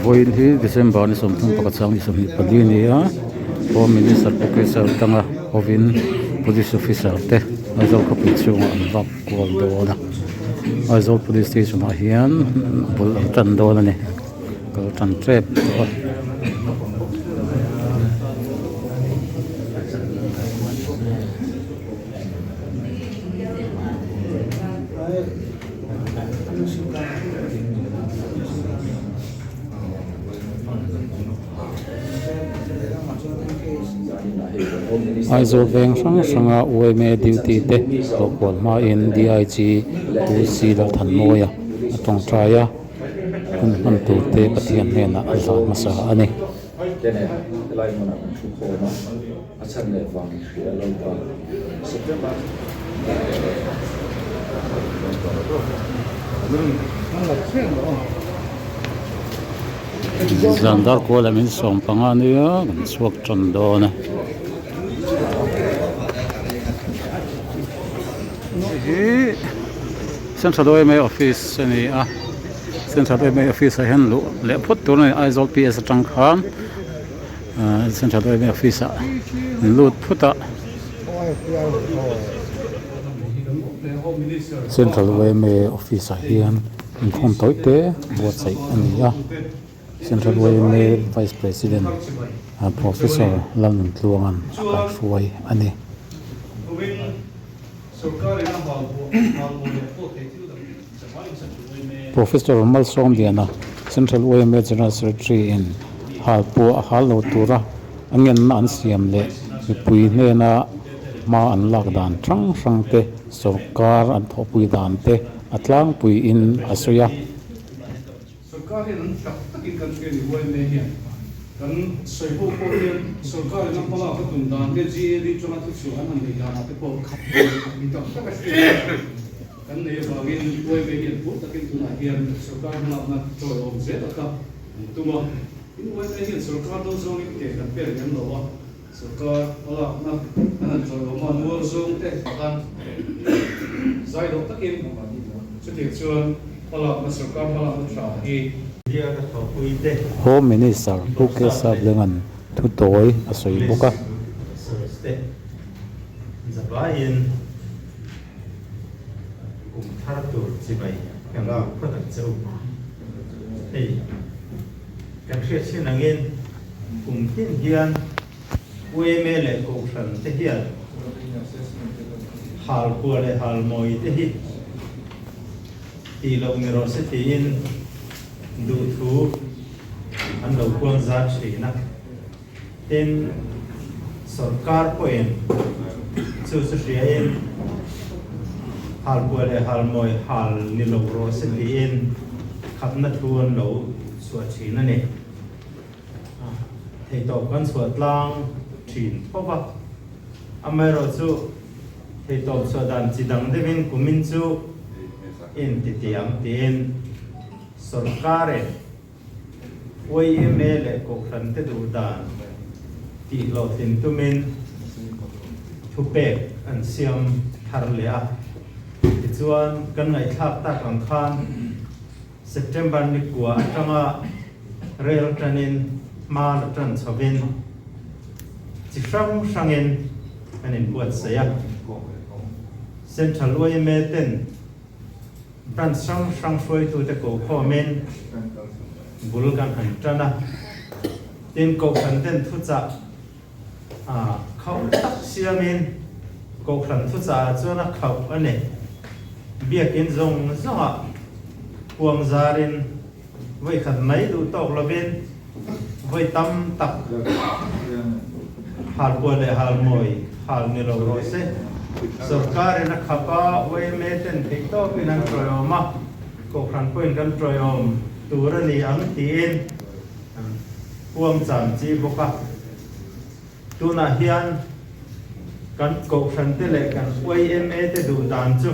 Vawiin hi December ni 31 chang ni 24 a ni a Home Minister Pu Kesar Tanga hovin Police Officer te Aizawl khawpui chhungah an vak kual dawn a Aizawl Police Station ah hian bul an tan dawn a ni kal tan tep tawh a. Aizawl veng hrang hranga yma duty te hlawhkual hmain DIG Pu C Lalthanmawia a tawngtai a, hun hman tur te Pathian hnenah a hlan hmasa a ni. A chhan leh vang i hria lo ta. September. Zan dar kual ah min sawm panga nia kan chhuak tan dawn a. Hei hi Central yma office a ni a Central yma office ah hian luh leh phawt tur a ni Aizawl PS atang khan. Ahh central yma office ah an lut phut a central yma office ah hian inkhawm tawi te buatsaih a ni a central yma vice president professor Lalnuntluanga'n a kaihruai a ni. Professor Malsawmliana, Central yma General Secretary in hal pawh a hal lo tura a ngenna an siam leh mipui hnena hma an lak dan hrang hrang te, sorkar an thawhpui dan te a tlangpuiin a sawi a. Sorkar hian an tak takin kan hria ni yma hian kan sawi ho pawh hian sorkar in a hmalak a tum dan te GAD atanga thuchhuah an han nei danah te pawh mi tak tak a hriat a kan nei avangin yma hian phur takin tunah hian sorkar hmalakna chawiawm zel a kha an tum a. Tin yma hian sorkar do zawngin ke kan pek lem lo a, sorkar hmalakna an han chawiawm a nuar zawng te khan zai dawh takin chutiang chuan hmalakna sorkar hmalakna tha hi Home Minister Pu Keshav Lengan thu tawi a sawi bawk a. Kum thar tur chibai kan duh phawt ang che u. Hei kan hriat chin angin kum tin hian yma leh Kohhran te hian hal kua leh hal mawi te hi tih loh ni rawh se tiin duhthu an lo kuang zat thin a. Tin, sawrkar pawhin chu chu hriain halpuah leh halmawi hal ni lo rawh se tiin khapna thu an lo chhuah thin a ni. Theihtawp kan chhuah tlang thin tho va, amaherawhchu theihtawp chhuah dan chi dang deuhin kumin chu intitiang tiin sawrkarin YMA leh Kohhran te duh dan tih hlawhtlin tumin thupek an siam thar leh a. Tichuan, kan ngaihthlak tak ang khan September ni kua atanga rel tanin hma la tan chhovin chi hrang hrangin kan inbuatsaih a. Central YMA ten Branch hrang hrang hruaitute kokhawmin bul kan han tan a, tin Kohhran ten thuchah khauh tak siamin Kohhran thuchah ah chuan a khauh a ni. Biakin zawng zawngah puang zarin vawi khat mai duh tawk lovin vawi tam tak halpuah leh halmawi hal ni lo rawh se. Sorkarin a khap a, yma ten theih tawkin an tawiawm a, Kohhran pawhin kan tawiawm tur a ni ang tiin huam chan chi bawk a. Tunah hian kan Kohhran te leh kan yma te duh dan chu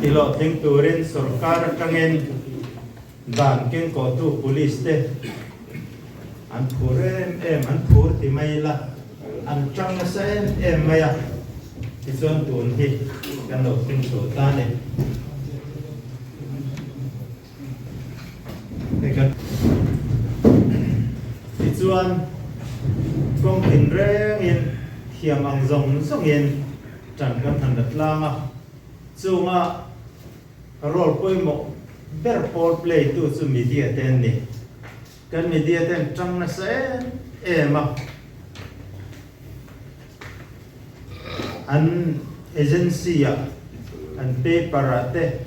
tihlawhtling turin sorkar atangin dan kengkawhtu police te an phur em em, an phur ti mai ila, an tang nasa em em mai a, tichuan tun hi kan lo thleng chho ta a ni. Tichuan, kawng tinrengin thiam ang zawng zawngin ṭan kan han la tlang a, chunga role pawimawh ber pawl play tu chu media te an ni. Kan media ten ṭang nasa em em a, an agency ah, an paper ah te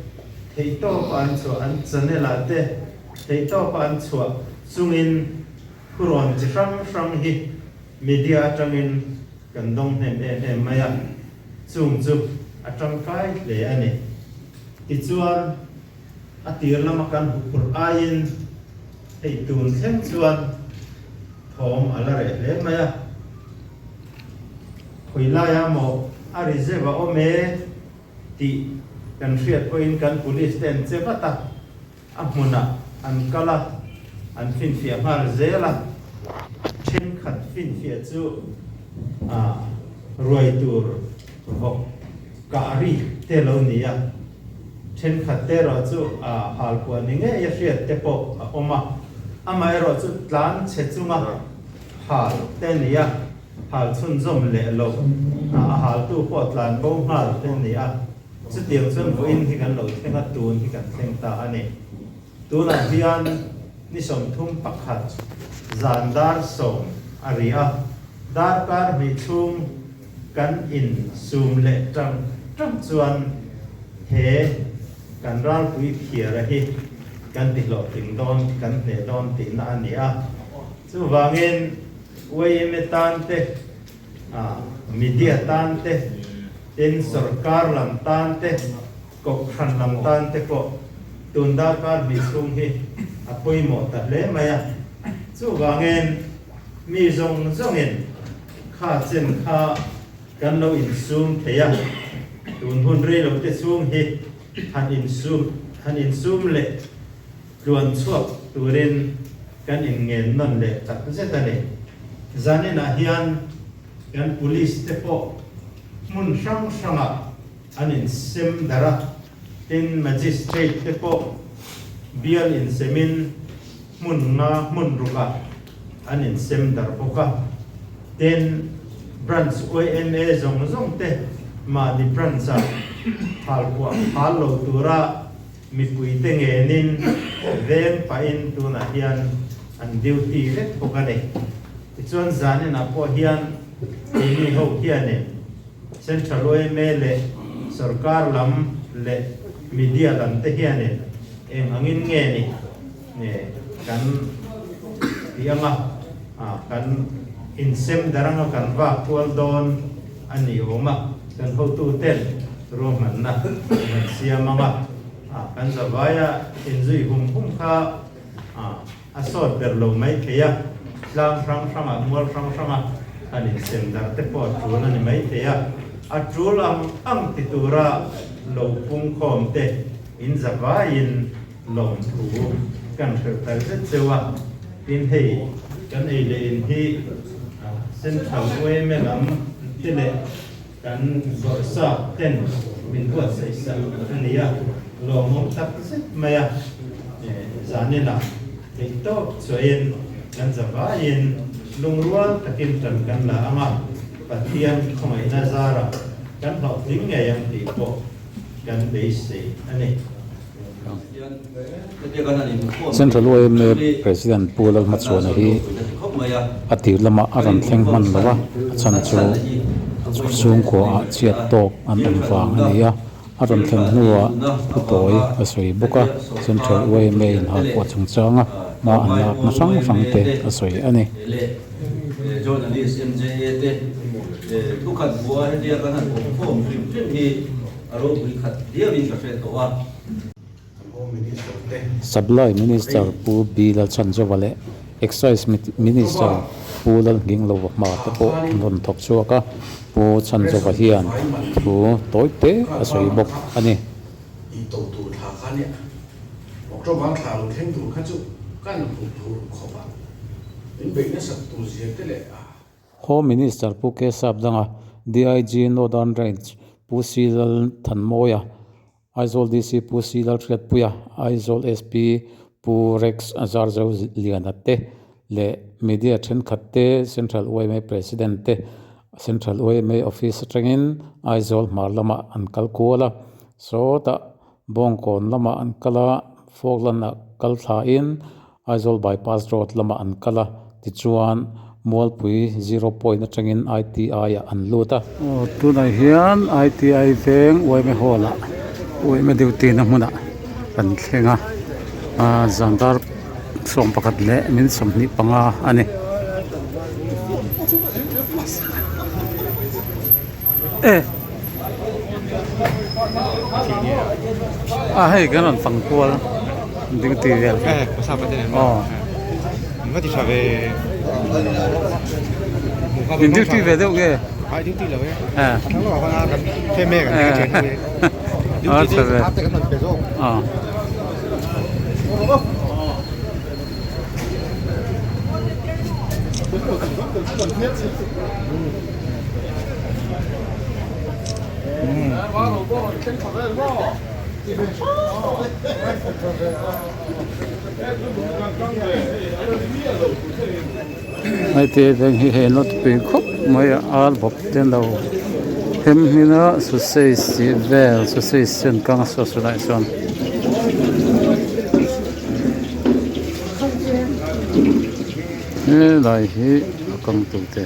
theihtawp a an chhuah, an channel ah te theihtawp a an chhuah chungin thurawn chi hrang hrang hi media atangin kan dawng hnem em em mai a, chung chu a tangkai hle a ni. Tichuan. A tir lama kan huphurh aiin hei tun thleng chuan thawm a la reh hle mai a. Khawi laia maw a reserve a awm e tih kan hriat pawhin kan police te an che vat a, a hmunah an kal a, an finfiah nghal zel a. Thenkhat finfiah chu ruai tur vawk kah ri te lo ni a. Thenkhat te erawh chu a halpuah ni ngei a hriat te pawh a awm a, amaherawh chu tlan chhe chunga hal te a ni a, hal chhunzawm leh lo a haltu pawh tlan bo nghal te a ni a, chutiang chuan vawiin hi kan lo thleng a, tun hi kan thleng ta a ni. Tunah hian ni 31 zan dar 10 a ri a, darkar hnih chhung kan in sum leh tang tang chuan he kan ralpui phiara hi kan ti hlawhtling dawn, kan hneh dawn tihna a ni a. Chuvangin yma tan te, media tan te, tin sorkar lam tan te, kohhran lam tan te pawh tun darkar hnih chhung hi a pawimawh ta hle mai a. Chuvangin mi zawng zawngin Kha chen kha kan lo insum thei a, tun hun rei lo te chhung hi han insum han insum leh tluan chhuak turin kan inngen nawn leh tak zet a ni. Zaninah hian kan police te pawh hmun hrang hrangah an insem darh a, tin magistrate te pawh bial insemin hmun nga hmun rukah an insem darh bawk a, tin branch yma zawng zawng te mahni branch ah hal kuah hal lo tura mipui te ngenin veng pahin tunah hian an duty vek bawk a ni. Tichuan zaninah pawh hian keini ho hianin Central yma leh sorkar lam leh media lam te hianin eng angin nge ni nge kan tih anga kan insem dar anga kan vak kual dawn a ni awm a, kan hotu ten ruahmanna an siam anga kan zavaia inzui hum hum kha a sawt ber lo mai thei a, tlang hrang hrangah mual hrang hranga han insem dar te pawh a tul a ni mai thei a, a tul ang ang ti tura lo pungkhawm te inzavaiin Lawmthu kan hrilh tak zet cheu a, tin hei kan ei leh in hi Central yma lam te leh kan zawrhsa ten min buatsaih sak a ni a, lawmawm tak zet mai a, zaninah theihtawp chuahin kan zavaiin lungrual takin tan kan la ang a, Pathian khawngaihna zarah kan hlawhtling ngei ang tih pawh kan beisei a ni. Central yma President Pu Lalhmachhuana hi a tir lamah a rawn thleng hman lo a, a chhan chu chhungkua ah chhiat tawk an awm vang a ni a, a rawn thlen hnuah thu tawi a sawi bawk a, Central yma in halpuah chungchanga hma an lakna hrang hrang te a sawi a ni. Supply Minister Pu B Lalchhanzova leh Excise Minister Pu Lalnghinglova hma te pawh an rawn thawk chhuak a, Pu Chhanzova hian thu tawi te a sawi bawk a ni. Home Minister Pu K Sapdanga, DIG Northern Range Pu C Lalthanmawia, Aizawl DC Pu C Lalhriatpuia, Aizawl SP Pu Rex Zarzo Liana te leh media thenkhat te Central yma President te Central yma office atangin Aizawl hmar lamah an kal kual a sawtah Bawngkawn lamah an kal a Falkland ah kal thlain Aizawl bypass road lamah an kal a tichuan Mualpui zero point atangin ITI ah an lut a. Aw tunah hian ITI veng yma hall ah yma duty na hmunah kan thleng a ah zan dar 11 leh min 25 a ni. E a hei kan rawn fang kual duty vel hi aw in duty ve deuh nge a tha ve aw. Heti veng hi hei nawt pui khawp mai a ar bawk te an lo hem hmin a sausage tih vel sausage te an kang a saw lai sawn. Helai hi a kang tur te.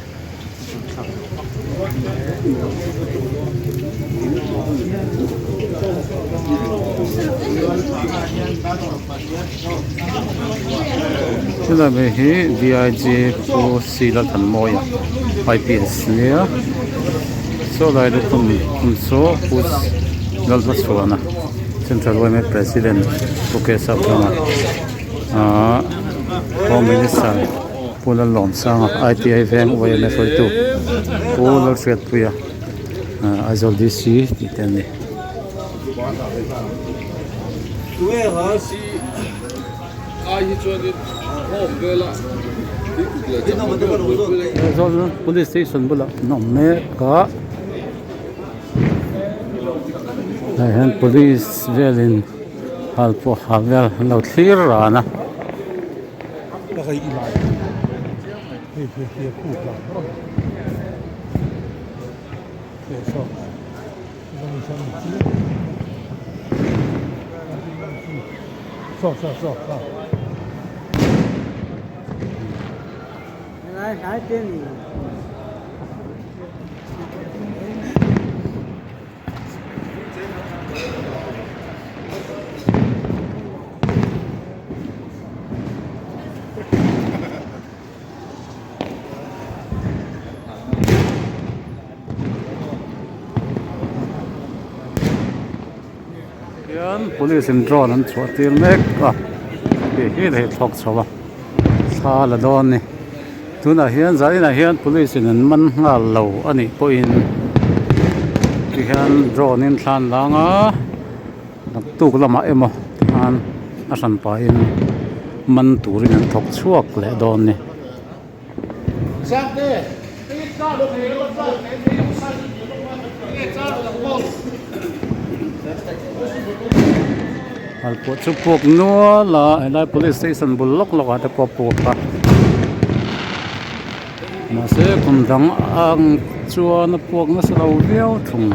Helai mai hi D.I.G Pu C Lalthanmawia I_P.S nia saw lai lukhum kum saw Pu Lalhmachhuana Central yma President Pu K Sapdanga ahh Home Minister. Pu Lalawmsanga ITI veng YMA hruaitu Pu Lalhriatpuia Aizawl DC tih te an ni. Aizawl Police Station bulah an awm mek a tah hian police velin halpuah ha vel an lo thlir ran a. Hian police in drone an chhuah tir mek a tih hi leh thlawk chho a thla la dawn a ni tunah hian zaninah hian police in an man nghal lo a nih pawhin tihian drone in thla an lang a. Naktuk lamah emaw tikhan a hran pahin man turin an thawk chhuak leh dawn ni. Halpuah chu puak nual a helai police station bul lawk lawk ah te pawh a puak a mahse kum dang ang chuan a puak nasa lo viau thung.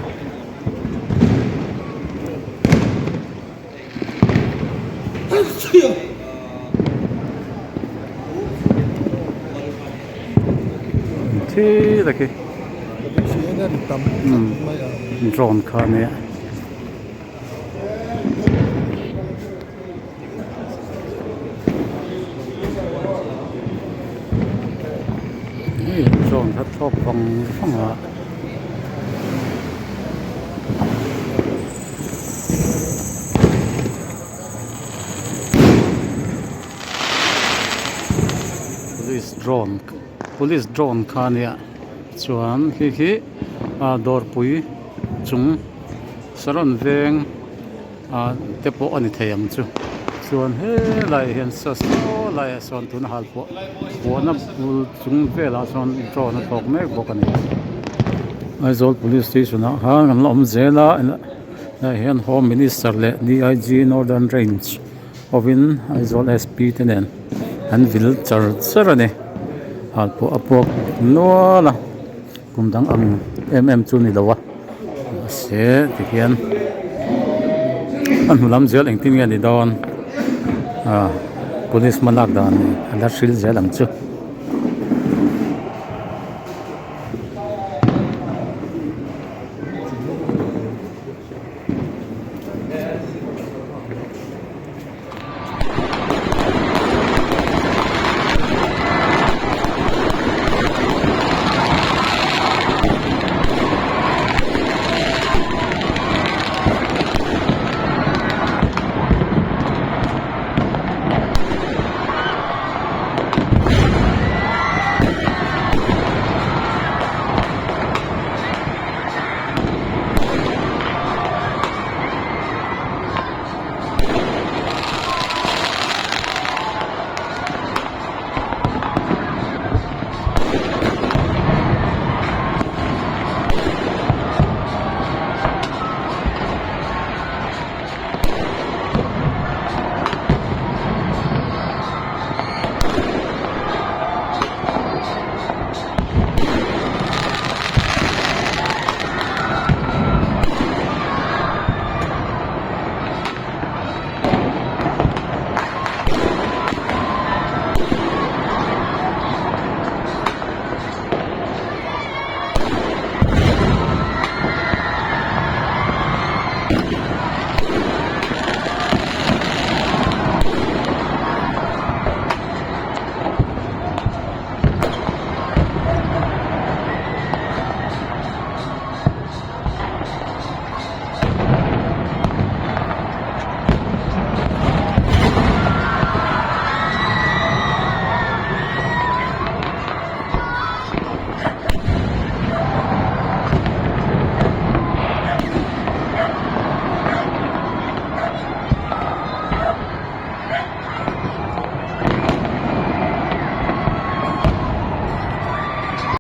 Thi taki drone kha ania. Drone kha thlawk vang vang a. Police drone police drone kha ania chuan khi khi ah dawrpui chung saron veng ah te pawh a ni thei ang chu chuan helaiah hian saw laiah sawn tuna hal pawh puahna bul chung velah sawn drone a thlawk mek bawk a ni. Aizawl police station ah khan an la awm zel a helaiah hian home minister leh D I G northern range hovin Aizawl S P te nen an vil char char a ni halpuah a puak nual a kum dang ang em em chu ni lo a mahse tihian a hnu lam zel engtin nge ni dawn ah police hma lak dan a la hril zel ang chu.